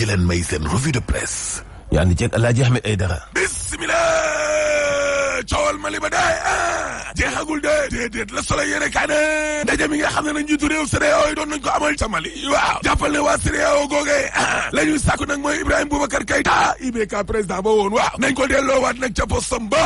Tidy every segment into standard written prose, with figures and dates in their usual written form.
di leen may seen revue de presse. yaa ngi ceeg Alaaji Ahmed Aidara. bismillah coowal Mali ba daay jeexagul de déedéet la Soleil yéene kaa ne ndaje mi nga xam ne nag njiitu réew CEDEAO yi doon nañ ko amal ca Mali waaw jàppal ne waa CEDEAO googee la ñuy sàkku nag mooy Ibrahima Boubacar Keïta IBK président ba woon waaw nañ ko delloowaat nag ca postam ba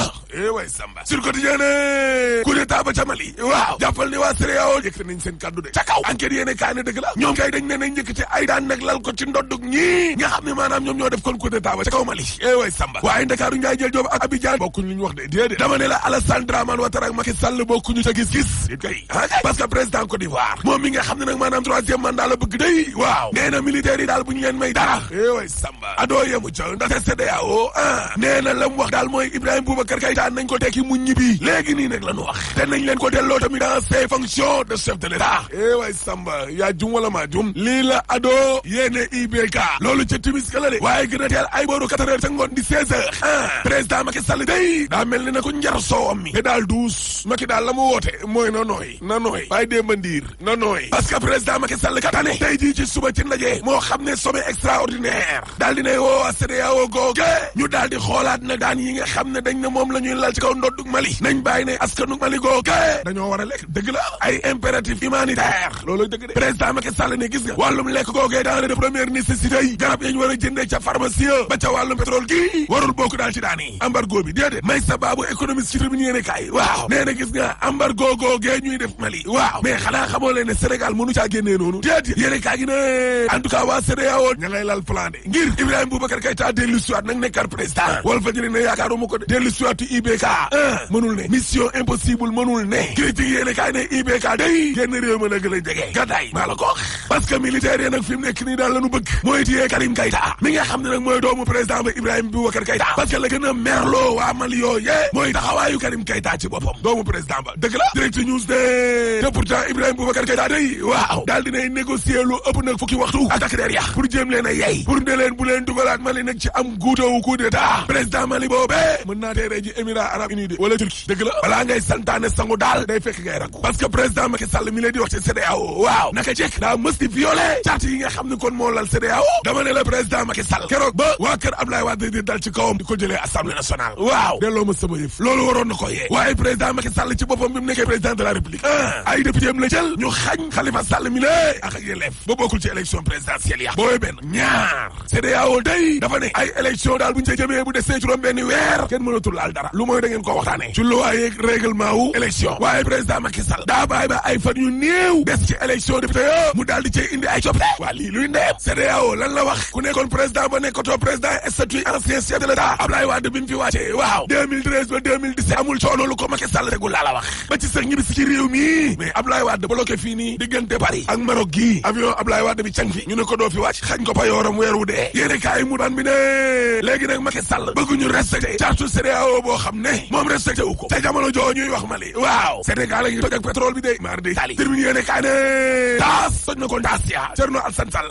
way samba sur quotidien ne coup d'état ba ca Mali waaw jàppal ne waa CEDEAO yëkkati nañ seen kaddu de ca kaw enquête yéene kaa ne dëgg la ñoom kay dañ ne nañ njëkk ci ay daan nag lal ko ci ndoddug ñii nga xam ne maanaam ñoom ñoo def kon coup d'état ba ca kaw Mali way samba waaye Ndakaaru Njaay jël Joob ak Abidjan bokkuñ li ñu wax de déedéet dama ne la Alassane Dramane Ouattara ak Macky Sall bokkuñu ca gis-gis it kay parce que président Côte d'Ivoire moom mi nga xam ne nag maanaam troisième mandat la bëgg day waaw nee na militaires yi daal bu ñu leen may dara way samba adoo yemu ca ndaxte CEDEAO nee na la mu wax daal mooy Ibrahima Boubacar Keïta nañ ko tekki mu ñibbi léegi nii nag la ñu wax te nañ leen ko delloo tamit dans ses fonctions de chef de l'État way samba yaa jum wala maa jum lii la adoo yéene IBK loolu ca timis ka la de waaye gën a teel ay booru 4 heures ca ngoon di 16 heures président Macky Sall day daa mel ni na ko njar soowam mi te daal duus Macky daal la mu woote mooy na nooy waaye démba ndiir na nooy parce que président Macky Sall katane tey jii ci suba ci ndaje moo xam ne sommet extraordinaire daal di ne woo CEDEAO googe ñu daal di xoolaat na daan yi nga xam ne dañ ne moom la ñuy lal ci kaw ndoddug Mali nañ bàyyi ne askanu Mali googe dañoo war a lekk dëgg la ay impératif humanitaire loolu dëgg de président Macky Sall ne gis nga wàllum lekk googe denrée de première nécessité yi garab yañ war a jëndee ca pharmacie ba ca wàllum pétrole gi warul bokk daal ci daan yi embargo bi déedéet may sa baabu économiste ci tribune yéene kaay waaw nee na gis nga embargo googee ñuy def Mali waaw mais xanaa xamoo leen ne Sénégal mënu caa génnee noonu déedéet yéene kaay gi ne en tout cas waa CEDEAO ña ngay lal plan de ngir Ibrahima Boubacar Keïta dellu siwaat nag nekkaat président wal fa jëri ne yaakaaruma ko de dellu siwaat tu IBK mënul ne mission impossible mënul ne critique yéene kaay ne IBK day génn réew ma nag la jege gàddaay maa la ko wax parce que militaire yi nag fi mu nekk nii daal lañu bëgg mooy téye Karim Keïta mi nga xam ne nag mooy doomu président ba Ibrahima Boubacar Keïta parce que la gën a merloo waa Mali yooyee mooy taxawaayu Karim Keïta ci boppam doomu président ba dëgg la direct news de te pourtant Ibrahima Boubacar Keïta day waaw daal dinay négocier lu ëpp nag fukki waxtu ak takk der ya pour jéem leen a yey pour ne leen bu leen dugalaat Mali nag ci am guutawu coup d'état président Mali boobee mën naa teeree ji Émirats arabes unis de wala Turquie dëgg la balaa ngay santaane sangu daal day fekk ngay rakku parce que président Macky Sall mi leen di wax ci CEDEAO waaw naka jekk daa mës di violé charte yi nga xam ne kon moo lal CEDEAO dama ne la président Macky Sall keroog ba waa kër Abdoulaye Wade di dal ci kawam di ko jëlee assemblée nationale waaw delloo ma sama yëf loolu waroon na ko yee waaye président Macky Sall ci boppam bi mu nekkee président de la République ay député am la jël ñu xañ Khalifa Sall mi lée ak yelleef ba bokkul ci élection présidentielle ya booy benn ñaar CEDEAO day dafa ne ay élection daal bu ñu ca jëmee bu desee juróom benn weer kenn mënatul laal dara lu mooy da ngeen ko waxtaane ci loi yeeg règlement wu élection waaye président Macky Sall daa bàyyi ba ay fan yu néew des ci élection député yo mu daal di cay indi ay coppite waa lii luy ndeem CEDEAO lan la wax ku nekkoon président ba nekkatoo président statut ancien chef de l'État Abdoulaye Wade bi mu fi wàccee waaw 2013 ba 2017 amul coono lu ko Macky Sall tegul laa la wax ba ci sax ñibbi si ci réew mi mais Abdoulaye Wade bloqué fii nii diggante Paris ak Maroc gii avion Abdoulaye Wade bi cang fi ñu ne ko doo fi wàcc xañ ko payooram weer wu dee yéene kaay mu daan bi ne léegi nag Macky Sall bëgguñu respecté charte CEDEAO boo xam ne moom respecté wu ko te jamono joo ñuy wax Mali waaw Sénégal a ngi toj ak pétrole bi de mar de tali termine yéene kaay ne taas toj na ko taas ya Thierno Alassane Sall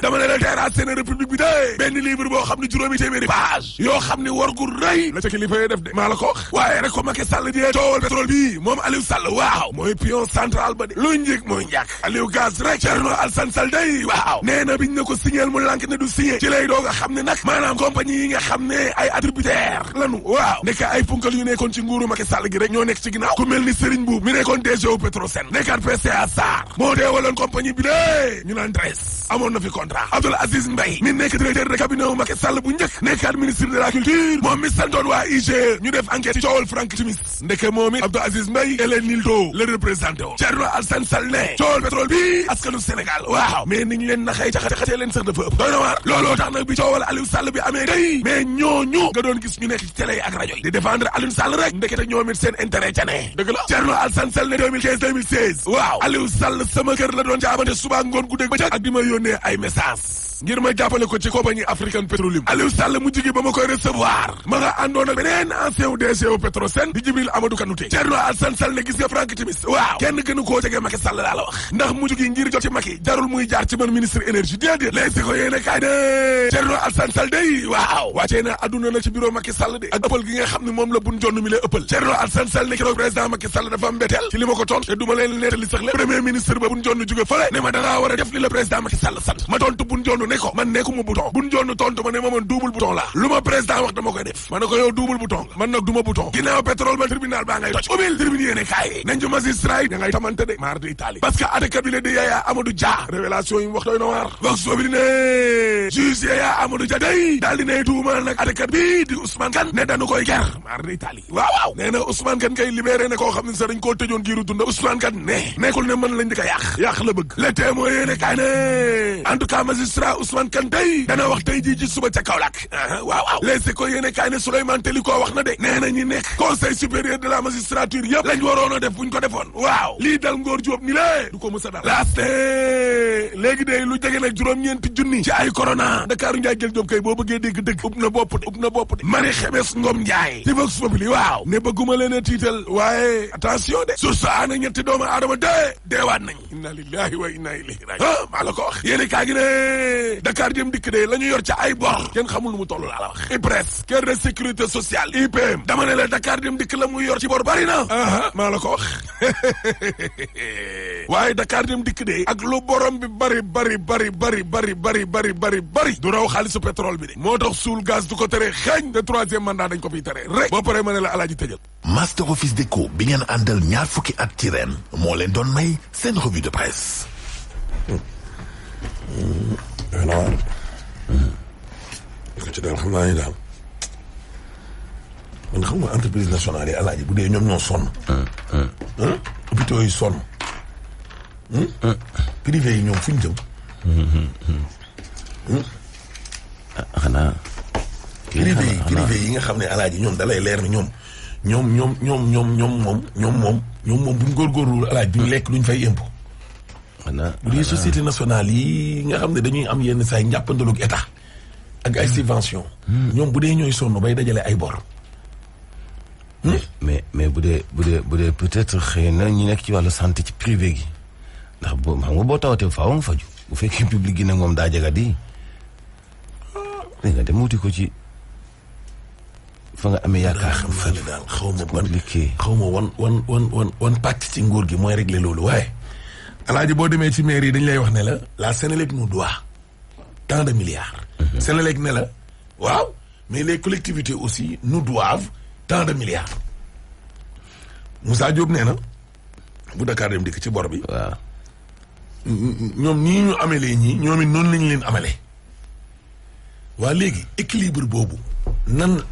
dama ne la terrasse seen république bi de benn livre boo xam ne juróomi téeméeri page yoo xam ne war gu rëy la ca kilifa yi def de maa la ko wax waaye rek ko Macky Sall di coowal pétrole bi moom Aliou Sall waaw mooy pion central ba de lu njëkk mooy njàkk Aliou gaz rek Thierno Alassane Sall day waaw nee na biñ ne ko signal mu lànk ne du signé ci lay doog a xam ne nag maanaam compagnie yi nga xam ne ay attributaire lanu waaw nekk ay punkal yu nekkoon ci nguuru Macky Sall gi rek ñoo nekk ci ginnaaw ku mel ni Serigne Mboup mi nekkoon DG wu Petrosen nekkaat PCA Sarr moo deewaloon compagnie bi de ñu naan Tres amoon na fi contrat Abdoul Aziz Mbaye mi nekk directeur de cabinet wu Macky Sall bu njëkk nekkaat ministre de la culture moom mi santoon waa IGE ñu def enquête ci coowal Frank Timis ndeke moom it Abdou Aziz Mbaye Hélène Nildo la représenté woon Thierno Alassane Sall ne coowal pétrole bi askanu Sénégal waaw mais niñ leen naxee caxatee leen sax dafa ëpp doy na waar looloo tax nag bi coowal Aliou Sall bi amee day mais ñooñu nga doon gis ñu nekk ci télé yi ak rajo yi di défendre Aliou Sall rek ndekete ñoom it seen intérêt ca ne dëgg la Thierno Alassane Sall ne 2015 2016 waaw Aliou Sall sama kër la doon jaabante suba ngoon guddeeg bëccëg ak di ma yónnee ay message ngir ma jàppale ko ci compagnie African Petroleum Aliou Sall mu jigi ba ma koy recevoir ma nga àndoon ak beneen ancien DG Petrosen di Djibril Amadou Kanouté. Thierno Alassane Sall ne gis nga Franck Timis waaw kenn gënu koo jege Macky Sall laa la wax ndax mujj gi ngir jot ci Macky jarul muy jaar ci man ministre énergie déedéet léegi ko yéene kaay ne Thierno Alassane Sall day waaw wàccee na adduna na ci bureau Macky Sall de ak ëppal gi nga xam ne moom la bun jonn mi la ëppal Thierno Alassane Sall ne keroog président Macky Sall dafa mbetteel ci li ma ko tontu te duma leen nettali sax le premier ministre ba bun jonn jóge fële ne ma dangaa war a def li la président Macky Sall sant ma tontu bun jonn ne ko man nekkuma bouton bun jonn tontu ma ne ma man double bouton la lu ma président wax dama koy def ma ne ko yow double bouton la man nag duma bouton ginnaaw pétrole ba tribunal baa ngay toj ubbil tribune yéene kaay nañ ci magistrat yi da ngay tamante de maar de Italie parce que atekat bi le di Yaya Amadou Dia révélation yi mu wax doy na waar wax soobli ne juge Yaya Amadou Dia day daal di ne tuumal nag atekat bi di Ousmane Kane ne dañu koy ger maar de Italie waaw nee na Ousmane Kane kay libéré ne koo xam ne sax dañ koo tëjoon giiru dunda Ousmane Kane ne nekkul ne mën lañ di ko yàq la bëgg le témoin yéene kaay ne en tout cas magistrat Ousmane Kane day dana wax tey jii ci suba ca Kaolack waaw les ko yéene kaay ne Souleymane Teliko wax na de nee na ñi nekk conseil supérieur de la magistrature yëpp lañ waroon a def buñ ko defoon waaw lii dal Ngor Diop ni lée du ko mës a dal laaste léegi de lu jege nag juróom-ñeenti junni ci ay corona Dakaaru Njaay jël Diop kay boo bëggee dégg dëgg ub na bopp de Marie Khemesse Ngom Ndiaye ci Vox Populi waaw ne bëgguma leen a tiital waaye attention de sur sa ana ñetti doomu aadama deewaat nañ inna lillahi wa inna ilayhi raji'un maa la ko wax yéeni kaa gi ne Dakar Dem Dikk de la ñu yor ca ay bor kenn xamul lu mu toll laa la wax IPRES caisse de sécurité sociale IPM dama ne la Dakar Dem Dikk la muy yor ci bor bari na maa la ko wax waaye Dakar Dem Dikk de ak lu borom bi bari du raw xaalisu pétrole bi de moo tax suul gaz du ko tere xeeñ de troisième mandat dañ ko fiy tere rek boo paree ma ne la alaaji tëjal Master Office Déco bi ngeen àndal ñaar fukki at ci ren moo leen doon may seen revue de presse ko ci daal xam naa ni daal man xam nga entreprise nationale yi alaaji bu dee ñoom ñoo sonn hôpitaux yi sonn privé yi ñoom fu ñu jëm xanaa privé yi nga xam ne alaaji ñoom dalay leer na ñoom moom buñ góorgóorlu alaaji duñ lekk duñ fay impôt xanaa bu dee société nationale yi nga xam ne dañuy am yenn saa yi njàppandalug état ak ay subvention ñoom bu dee ñooy sonn bay dajale ay bor mais bu dee peut-être xëy na ñi nekk ci wàllu santé ci privé gi ndax boo xam nga boo tawatee faaw nga faju bu fekkee public gi nag moom daa jaga di nga dem wuti ko ci fa nga amee yaakaar xam naa ne daal xaw ma wan pàcc ci nguur gi mooy régler loolu waaye alaaji boo demee ci maire yi dañ lay wax ne la Sénélec nous doit tant de milliards Sénélec ne la waaw mais les collectivités aussi nous doivent tant de milliards Moussa Diop nee na bu Dakar Dem Dikk ci bor bi waaw ñoom nii ñu amalee ñii ñoom it noonu lañu leen amalee waa léegi équilibre boobu nan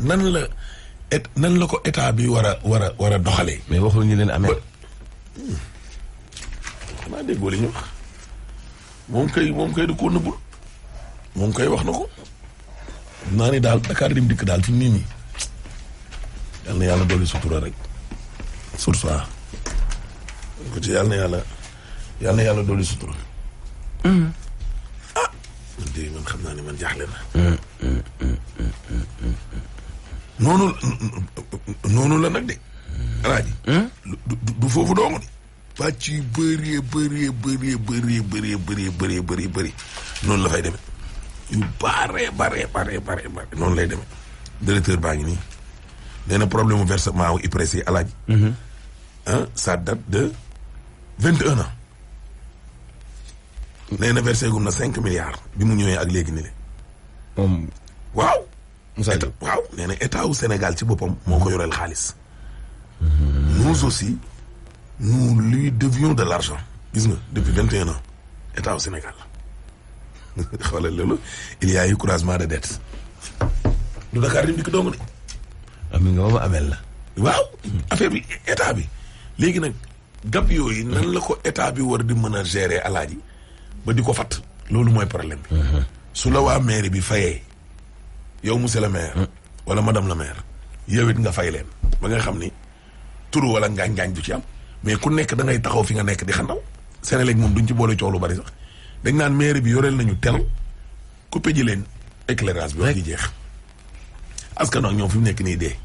la ko état bi war a doxalee. mais waxul ñu leen amee. xanaa déggoo li ñu wax moom kay da koo nëbbul moom kay wax na ko naa ni daal Dakar Dem Dikk daal ci nit ñi yal na yàlla dolli sutura rek surtout ko ci yal na yàlla dolli sutura. man xam naa ne man jaaxle na. noonu la nag de. alaaji. du foofu dong de. pàcc yu bëree noonu la fay demee. yu bare noonu lay demee. directeur baa ngi nii. nee na problème mu versement wu IPRES yi alaaji. ça date de 21 ans. nee na versé gum na 5 milliards bi mu ñëwee ak léegi ni le waaw waaw nee na état wu Sénégal ci boppam moo ko yoreel xaalis nous aussi nous lui devions de l'argent gis nga depuis 21 ans état wu Sénégal la xoolal loolu il y a eu croisement de dette du Dakar Dem Dikk dong de ami nga ma amel la waaw affaire bi état bi léegi nag gap yooyu nan la ko état bi war di mën a gérer alaaji ba di ko fat loolu mooy problème bi su la waa maire bi fayee yow monsieur le maire wala madame la maire yow it nga fay leen ba nga xam ni turu wala ngaañ-ngaañ du ci am mais ku nekk da ngay taxaw fi nga nekk di xandaw Sénégal moom duñ ci boole coow lu bari sax dañ naan maire bi yoreel nañu tel coupé ji leen éclairage bi wax di jeex askan ak ñoom fi mu nekk nii dee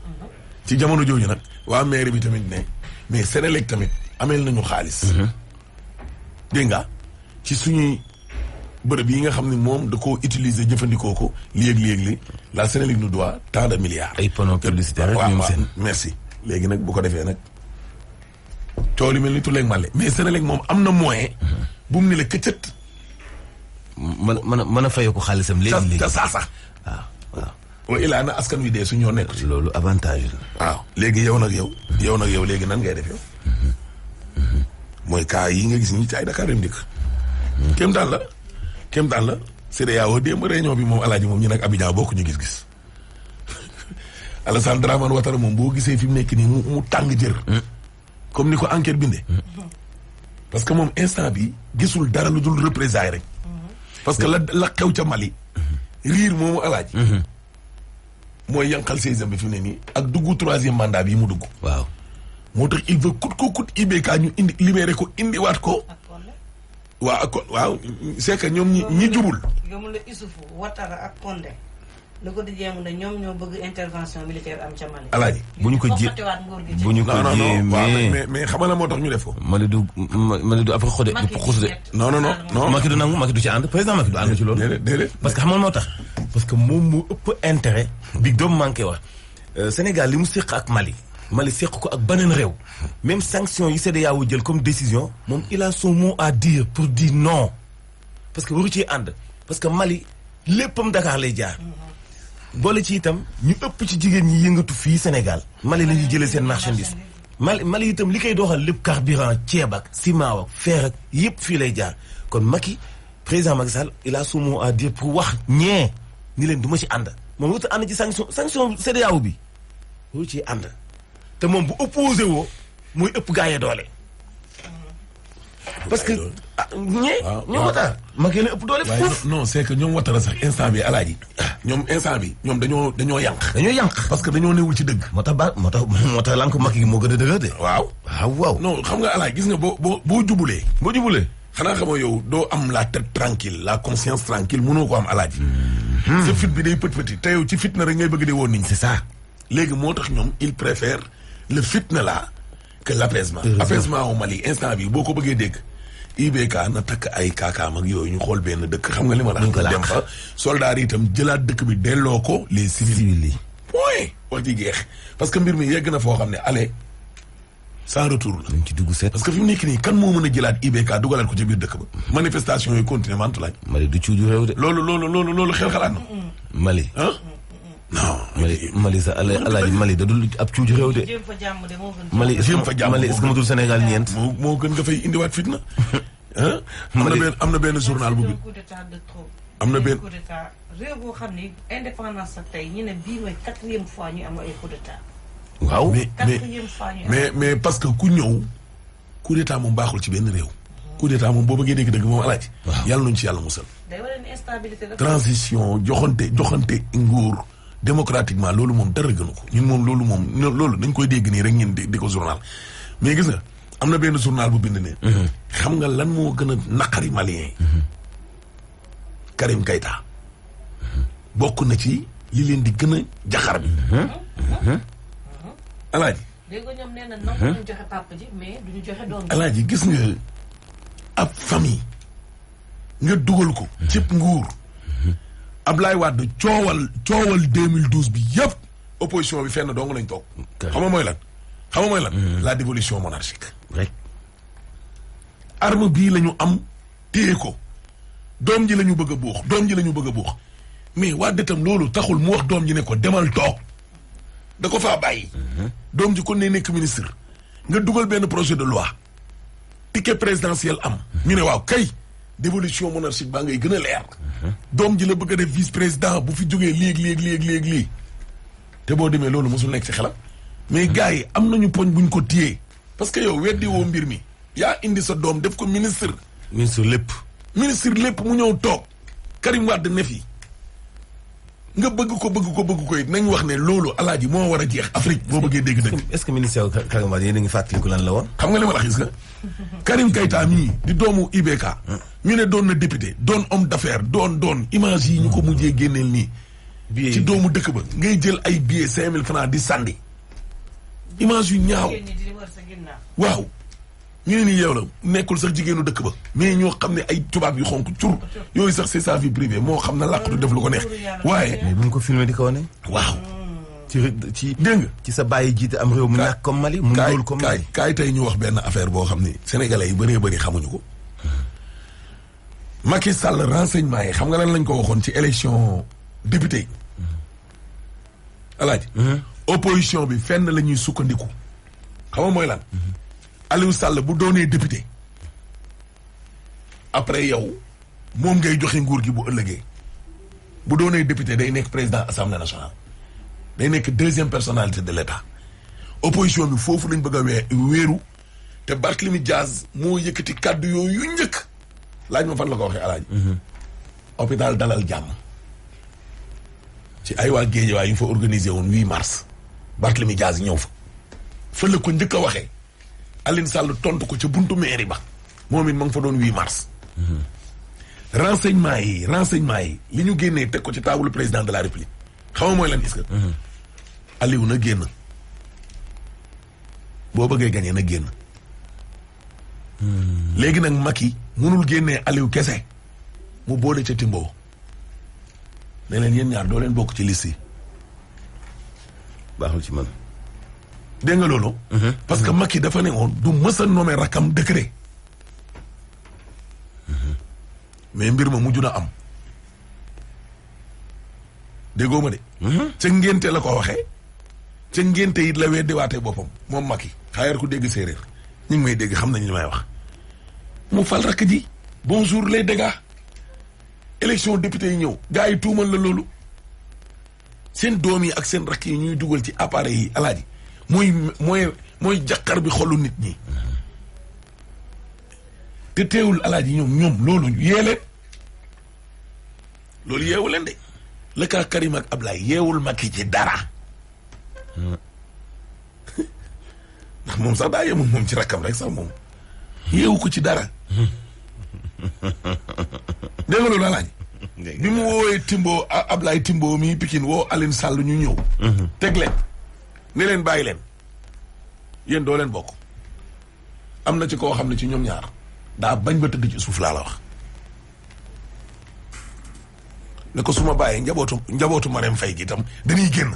ci jamono jooju nag waa mairie bi tamit ne mais Senelec tamit ameel nañu xaalis. dégg nga ci suñuy bërëb yi nga xam ne moom da koo utiliser jëfandikoo ko léeg-léeg la Senelec nous doit tant de milliards. ay panneaux publicitaires rek ñoom seen. merci léegi nag bu ko defee nag coow li mel ni tuleeg màlle mais Senelec moom am na moyen. bu mu ni la këccët. mën a fayoo ko xaalisam léegi ca saa sax. waaw. wa ilaa na askan wi dee su ñoo nekk. loolu avantage la. waaw léegi yow nag yow léegi nan ngay def yow. mooy cas yi nga gis ñi ci ay Dakar dem dikk. kéem daan la CEDEAO démb réunion bi moom alaaji moom ñu nag Abidjan bokk ñu gis-gis. Alassane Dramane Ouattara moom boo gisee fi mu nekk nii mu tàng jër. comme ni ko enquête bindee. parce que moom instant bi gisul dara lu dul représailles rek. parce que la xew ca Mali. riir moomu alaaji. mooy yanqal 16e bi fi mu ne nii ak dugg 3e mandat bi mu dugg. waaw moo tax il veut coûte IBK ñu indi libéré ko indiwaat ko. waaw c'est que ñoom ñi jubul. gëmul la Issoufou Ouattara ak Condé la ko di jéem ne ñoom ñoo bëgg intervention militaire am ca Mali. alaaji bu ñu ko mais xam nga la moo tax ñu def ko. Mali du après xode du xuus de. non Macky du nangu Macky du ci ànd président Macky du ànd ci loolu. déedéet parce que xam nga moo tax. parce que moom moo ëpp intérêt. bi doom manqué wax Sénégal li mu séq ak Mali séq ko ak beneen réew. même sanction yi CEDEAO jël comme décision moom il a son mot à dire pour dire non. parce que waru ci ànd parce que Mali léppam Dakar lay jaar. boole ci itam ñu ëpp ci jigéen ñi yëngatu fii Sénégal. Mali la ñuy jëlee seen marchandise. Mali itam li koy doxal lépp carburant ceeb ak ciment ak fer ak yëpp fii lay jaar kon Macky président Macky Sall il a son mot à dire pour wax ñee ni leen du ma ci ànd moom warut a ànd ci sanction CEDEAO bi waru ci ànd te moom bu opposé woo mooy ëpp gaayee doole. parce que ñoom Ouattara Macky la ëpp doole foofu. non c'est que ñoom Ouattara sax instant bi alaaji ñoom instant bi ñoom dañoo yànq. parce que dañoo newul ci dëgg. moo tax lan ko Macky gi moo gën a dëgër de. waaw. non xam nga alaaji gis nga boo jubulee. xanaa xamoo yow doo am la tête tranquille la conscience tranquille mënoo ko am alaaji. sa fit bi day pët-pëti te yow ci fitna rek ngay bëgg di woon nit ñi. c'est ça. léegi moo tax ñoom il préfère le fitna là que l'apaisement. apaisement au Mali instant bi boo ko bëggee dégg. IBK na takk ay kaakaam ak yooyu ñu xool benn dëkk xam nga li ma la dem fa soldat yi itam jëlaat dëkk bi delloo ko les civils yi point wax ji jeex parce que mbir mi yegg na foo xam ne aller sans retour la ci dugg seet parce que fi mu nekk nii kan moo mën a jëlaat IBK dugalaat ko ci biir dëkk ba manifestation yi continuer mantulaaj Mali du cuuju réew de loolu xel xalaat na Mali non Mali sa alaaji Mali da dul ab cuuju réew de. Mali est-ce que matul Sénégal ñeent. moo gën nga fay indiwaat fitna. am na benn journal bu bi. am na benn coup d'état réew boo xam ni indépendance sa tey ñu ne bii mooy 4e fois ñu am ay coup d'état. waaw mais parce que ku ñëw coup d'état moom baaxul ci benn réew. coup d'état moom boo bëggee dégg-dëgg moom alaaji. yàlla nañu ci yàlla musal. day wane ni instabilité la. transition joxante nguur. démocratiquement loolu moom dara gënu ko ñun moom loolu dañ koy dégg nii rek ñun di ko journal mais gis nga am na benn journal bu bind ne xam nga lan moo gën a naqari malien yi Karim Keïta bokk na ci li leen di gën a jaxar bi alaaji dégg nga ñoom nee na nangu ñu joxe papa ji mais duñu joxe doom ji alaaji gis nga ab famille nga dugal ko cib nguur Ablaye Wade coowal 2012 bi yëpp opposition bi fenn dong lañ toog. xam nga mooy lan. la dévolution monarchique. rek. arme bii la ñu am téye ko doom ji la ñu bëgg a buux mais Wade tam loolu taxul mu wax doom ji ne ko demal toog da ko faa bàyyi. doom ji kon ne nekk ministre nga dugal benn projet de loi ticket présidentiel am. ñu ne waaw kay. dévolution monarchique baa ngay gën a leer. doom ji la bëgg a def vice président bu fi jógee léegi te boo demee loolu mosul nekk ci xelam. mais gars yi am nañu poñ buñ ko téyee. parce que yow weddi woo mbir mi. yaa indi sa doom def ko ministre. ministre lépp mu ñëw toog. Karim Wade ne fi. nga bëgg ko it nañ wax ne loolu alaaji moo war a jeex Afrique boo bëggee dégg dëgg. est-ce que ministère Karim Wade yéen a ngi fàttaliku lan la woon. xam nga li ma la gis nga. Karim Keïta mii di doomu IBK. ñu ne doon na député doon homme d'affaires doon image yi ñu ko mujjee génneel nii. ci doomu dëkk ba ngay jël ay billets 5000 francs di sànni. image yu ñaaw jigéen ñi di wër sa ginnaaw. waaw ñu ne nii yow la nekkul sax jigéenu dëkk ba mais ñoo xam ne ay tubaab yu xonk cur yooyu sax c'est sa vie privée moo xam na làqatu def lu ko neex waaye mais bu ñu ko filmé di ko wane. waaw ci dégg nga ci sa bàyyi jiite am réew mu ñàkk comme Mali mu ndóol comme Mali. kaay tey ñu wax benn affaire boo xam ni sénégalais yi bëree bëri xamuñu ko Macky Sall renseignement yi xam nga lan lañ ko waxoon ci élection député yi alaaji opposition bi fenn la ñuy sukkandiku xam nga mooy lan Aliou Sall bu doonee député après yow moom ngay joxe nguur gi bu ëllëgee bu doonee député day nekk président assemblée nationale day nekk deuxième personnalité de l'État opposition bi foofu lañ bëgg a wéeru te Barthélémy Dias moo yëkkati kàddu yooyu yu njëkk laaj ma fan la ko waxee alaaji hôpital Dalal Jàmm ci ay waa Guédiawaye yu fa organisé woon 8 mars Barthélémy Dias ñëw fa la ko njëkk a waxee Aline Sall tontu ko ca buntu mairie ba moom it ma nga fa doon 8 mars renseignement yi li ñu génnee teg ko ci table président de la république xam nga mooy lan est-ce que Aliou na génn boo bëggee gañee na génn léegi nag Macky mënul génnee Aliou kese mu boole ca Timbo ne leen yéen ñaar doo leen bokk ci liste yi baaxul ci man. dégg nga loolu parce que Macky dafa ne woon du mës a nommé rakam décret mais mbir ma mujj na am déggoo ma de ca ngénte la ko waxee ca ngénte it la weddiwaatee boppam moom Macky xaayar ku dégg séeréer ñu ngi may dégg xam nañ li may wax mu fal rakk ji bonjour les dégâts élection député yi ñëw gars yi tuumal la loolu seen doom yi ak seen rakk yi ñuy dugal ci appareil yi alaaji mooy jaqar bi xolu nit ñi te teewul alaaji ñoom loolu yee leen loolu yeewu leen de le cas Karim ak Ablaye yeewul Macky ci dara ndax moom sax daa yemul moom ci rakkam rek sax moom yeewu ko ci dara dégg nga loolu alaaji bi mu woowee Timbo Ablaye Timbo mi Pikine woo Aline Sall ñu ñëw teg leen ne leen bàyyi leen yéen doo leen bokk am na ci koo xam ne ci ñoom ñaar daa bañ ba tëdd ci suuf laa la wax ne ko su ma bàyyee njabootu Marème Faye gi itam dañuy génn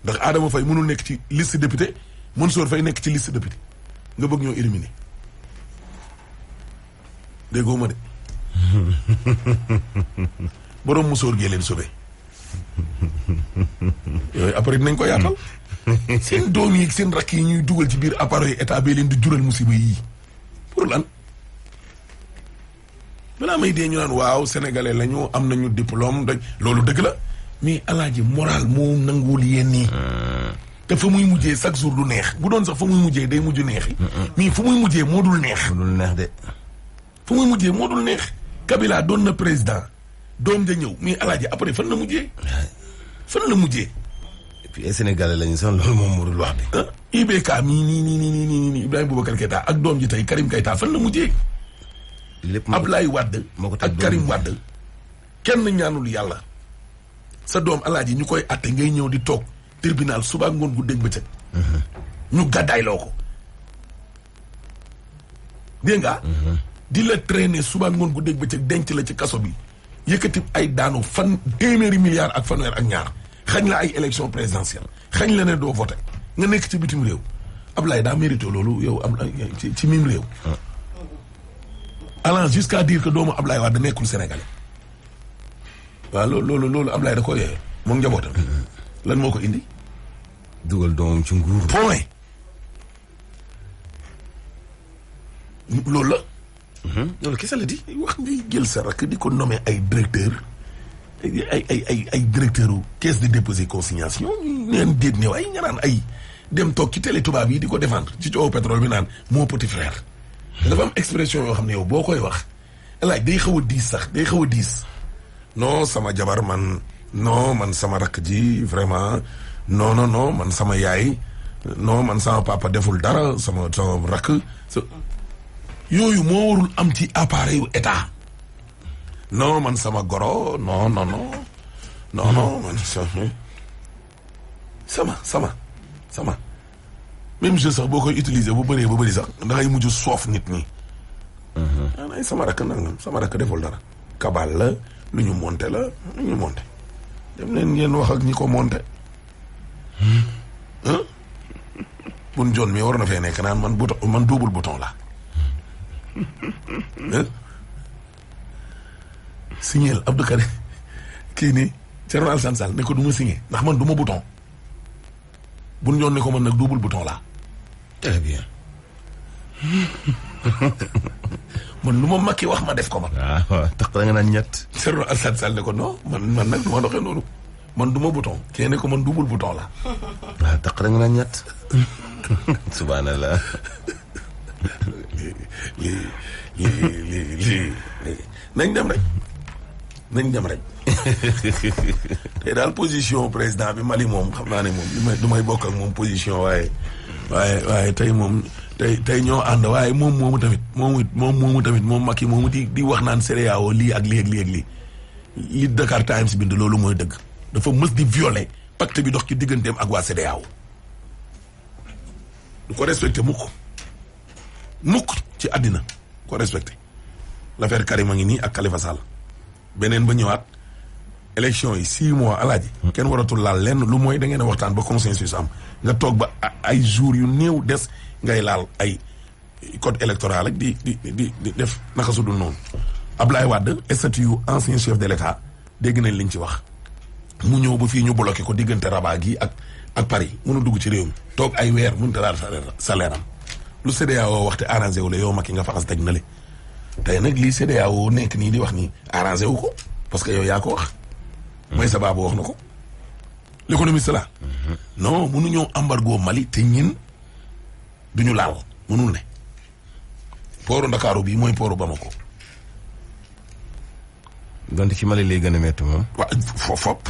ndax Adama Faye mënul nekk ci liste député Mansour Faye nekk ci liste député nga bëgg ñoo éliminer déggoo ma de borom musóor gee leen sauvé yooyu après dinañ ko yaatal seen doom yi seen rakk yi ñuy dugal ci biir appareil état bi leen di jural musiba yii pour lan balaa may dee ñu naan waaw sénégalais la ñu am nañu diplôme dañ loolu dëgg la mais alaaji moral moo nanguwul yéen nii te fa muy mujjee chaque jour du neex bu doon sax fa muy mujjee day mujj neex yi mais fu muy mujjee moo dul neex de fu muy mujjee moo dul neex Kabila doon na président doom ja ñëw mais alaaji après fan la mujjee et puis ay sénégalais lañu sax loolu moom moo dul wax de IBK nii Ibrahima Boubacar Keïta ak doom ji tey Karim Keïta fan la mujjee lépp Ablaye Wade ak Karim Wade kenn ñaanul yàlla sa doom alaaji ñu koy atte ngay ñëw di toog tribunal suba ngoon gu dégg bëccëg ñu gàddaay loo ko dégg nga di la traîner suba ngoon gu dégg bëccëg denc la ci kaso bi yëkkati ay daanu téeméeri milliards ak fanweer ak ñaar xañ la ay élection présidentielle xañ la ne doo voté nga nekk ci bitim réew Ablaye daa mérité loolu yow am ci mim réew allant jusqu'à dire que doomu Ablaye Wade nekkul sénégalais waaw loolu Ablaye da ko yooyee moom njabootam lan moo ko indi dugal doomam ci nguur point loolu la loolu kese la di wax ngay jël sa rakk di ko nommé ay directeur ay directeur u caisse de dépôt et consignation neen déet néew ay nga naan ay dem toog ci télé tubaab yi di ko défendre ci coow pétrole bi naan mon petit frère dafa am expression yoo xam ne yow boo koy wax laaj day xaw a diis sax day xaw a diis non sama jabar man sama rakk ji vraiment non man sama yaay non man sama papa deful dara sama rakk yooyu moo warul am ci appareil état non man sama goro non man sama même jeu sax boo koy utiliser bu bëree ba bëri sax da ngay mujj soof nit ñi. ay sama rakk nangam sama rakk deful dara. kabal la lu ñu monté la lu ñu monté. dem leen ngeen wax ak ñi ko monté. bun jon mi war na fee nekk naan man double bouton la. signé Abdou Karim kii nii Thierno Alassane Sall ne ko du ma signé ndax man du ma bouton. bun jon ne ko man nag double bouton la. très bien. man lu ma makki wax ma def ko man. waaw tax da nga naan ñett. Thierno Alassane Sall ne ko non man nag du ma doxee noonu man du ma bouton kii ne ko man double bouton la. waaw tax da nga naan ñett. subhanallah. lii nañ dem rek. te daal position président bi Mali moom xam naa ne moom du may bokk ak moom position waaye tey moom tey ñoo ànd waaye moom moomu tamit moom Macky moomu di wax naan CEDEAO lii ak lii ak lii ak lii li Dakar Times bind loolu mooy dëgg dafa mës di violer pacte bi dox ci digganteem ak waa CEDEAO du ko respecté mukk ci àddina ko respecté l'affaire Karim a ngi nii ak Khalifa Sall beneen ba ñëwaat élection yi 6 mois alaaji kenn waratul laal lenn lu mooy da ngeen a waxtaan ba consensus am nga toog ba ay jours yu néew des ngay laal ay code électoral ak di def naka su dul noonu Ablaye Wade statut yu ancien chef de l'État dégg nañ liñ ci wax mu ñëw ba fii ñu bloqué ko diggante Rabat gi ak Paris mënu dugg ci réew mi toog ay weer mënut a laal salaire am lu CEDEAO waxte arrangé wu la yow Macky nga faxas teg na le tey nag lii CEDEAO nekk nii di wax nii arrangé wu ko parce que yow yaa ko wax. mooy sababu wax na ko. l'économiste la. non mënuñoo embargo Mali te ñin duñu laal mënul ne. pooru Ndakaaru bii mooy pooru Bamako. donte ci Mali lay gën a métti moom. waaw fop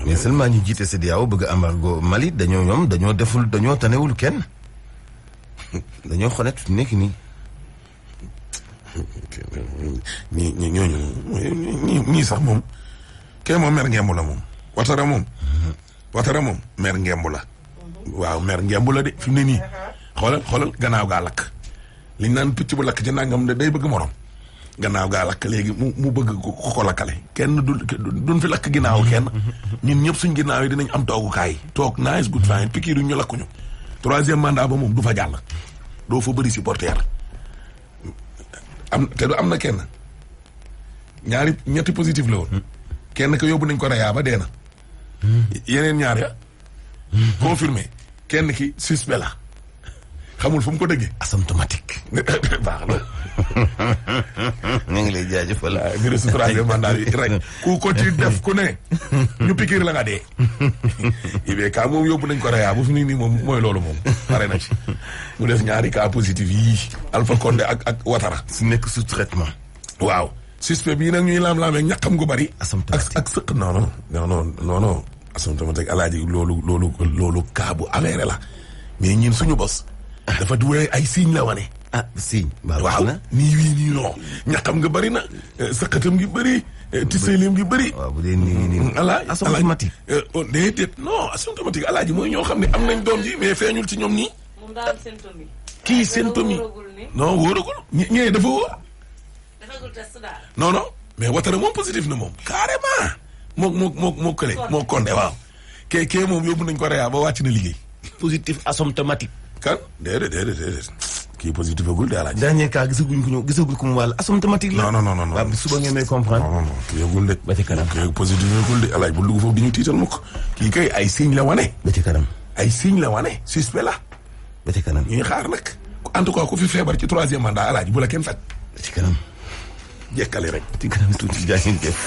mais seulement ñu jiite CEDEAO bëgg a embargo Mali dañoo tanewul kenn. dañoo xonet fi nekk nii. ñii sax moom kee moom mer ngemb la moom watara moom mer ngemb la waaw mer ngemb la de fi mu ne nii xoolal gannaaw gaa lakk liñ naan picc bu lakk ci nangam de day bëgg morom gannaaw gaa lakk léegi mu bëgg ko lakkale kenn duñ fi lakk ginnaaw kenn ñun ñëpp suñ ginnaaw yi dinañ am toogukaay toog nice good fine pikiir ñu lakkuñu 3e mandat ba moom du fa jàll doo fa bëri supporter am na kenn ñetti positif la woon kenn ka yóbbu nañ ko reyaa ba dee na yeneen ñaar ya confirmé kenn ki suspect la xamul fu mu ko dëggee asymptomatique. baax na ñu ngi lay jaajëfal. virus 3e mandat bi rek ku ko ci def ku ne ñu pikiir la nga dee IBK moom yóbbu nañ ko reyaa bu fi nii moom mooy loolu moom pare na ci mu def ñaari cas positif yii Alpha Condé ak Ouattara su nekk sous traitement. waaw suspect bii nag ñuy laam-laamee ñaqam gu bari asymptomatique ak sëq non asymptomatique alaaji loolu cas bu avéré la mais ñin suñu bos dafa duwee ay signe la wane signe waaw nii wii nii non ñaqam nga bari na sëqatam ngi bëri tiselim ngi bëri waaw bu dee nii asymptomatique déedéet non asymptomatique alaaji mooy ñoo xam ne am nañ doom ji mais feeñul ci ñoom nii moom daal symptôme yi kii symptôme yi non wóoragul ñee dafa wóor defagul test daal non mais Ouattara moom positif na moom carrément moo kële moo Condé waaw kee moom yóbbu nañ ko reyaa ba wàcc na liggéey positif asymptomatique. kan déedéet kii positif agul de alaaj dernier cas gisagul ko mu wàll asymptomatique la. non waaw suba ngeen may comprendre. non kii yëgul de. ba ci kanam kii positif yëgul de alaaj bu dugg foofu di ñu tiital mukk kii kay ay signe la wane. ba ci kanam. ay signe la wane suspect la. ba ci kanam ñuy xaar nag en tout cas ku fi feebar ci 3e mandat alaaj bu la kenn faj. ba ci kanam. jekkali rek. ci kanam tuuti jaay ngeen jëf.